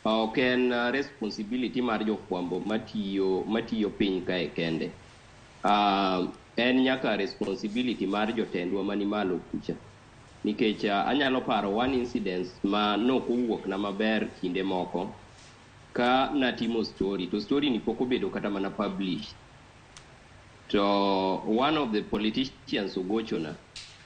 Ok en responsibility mar jofwambo matiyo piny kae kende. En nyaka responsibility mar jotendwa mani malo kucha. Nikech anyalo paro one incident ma nokowuok na maber kinde moko ka natimo story to story ni pok obedo kata mana published. To one of the politicians ogochona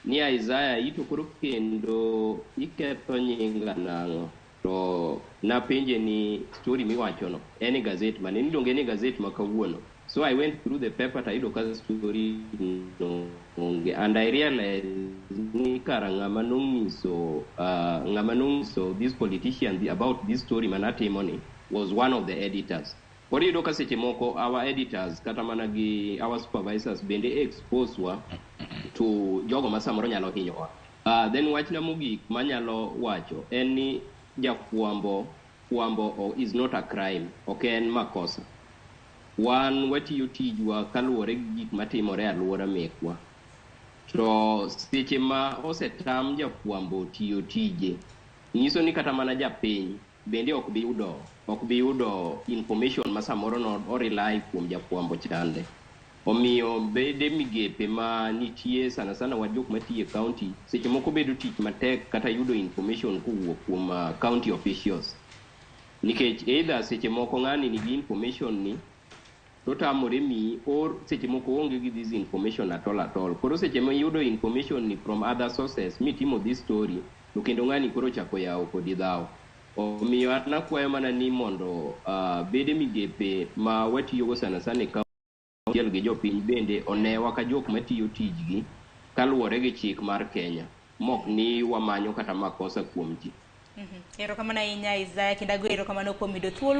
ni, "Isaiah, ito koro kendo iketho nyinga nang'o?" To napenje ni story miwachono en e gazet mane? Ni donge en e gazet ma kawuono. So I went through the paper tayudo ka story no onge, and I realized ni kara ng'ama nong'iso this politician about this story manatimo ni was one of the editors. Koro iyudo ka seche moko our editors kata mana gi our supervisors bende expose wa to jogo ma samoro nyalo hinyowa. Then wachna mogik manyalo wacho en ni jafwambo fwambo is not a crime, ok en makosa. Wan watiyo tijwa kaluwore gi gik matimore e alwora mekwa. To seche ma osetam jafwambo tiyo tije, nyiso ni kata mana japiny bende ok bi yudo information ma samoro no o rely kuom jafwambo chande. Omiyo bede migepe ma nitie, sana sana wa jok matiyo e county, seche moko bedo tich matek kata yudo information kowuok kuom county officials. Nikech either seche moko ng'ani nigi information ni totamore miyi, or seche moko oonge gi this information at all at all. Koro seche ma iyudo information ni from other sources mitimo this story, to kendo ng'ani koro chako yawo kodi dhawo. Omiyo an akwayo mana ni mondo bede migepe ma watiyogo sana sana e achiel gi jopiny bende onewa ka jok matiyo tijgi kaluwore gi chik mar Kenya, mok ni wamanyo kata makosa kuom ji. Erokamano ahinya, Isaiah, kendo ago erokamano kuom yudo thuolo.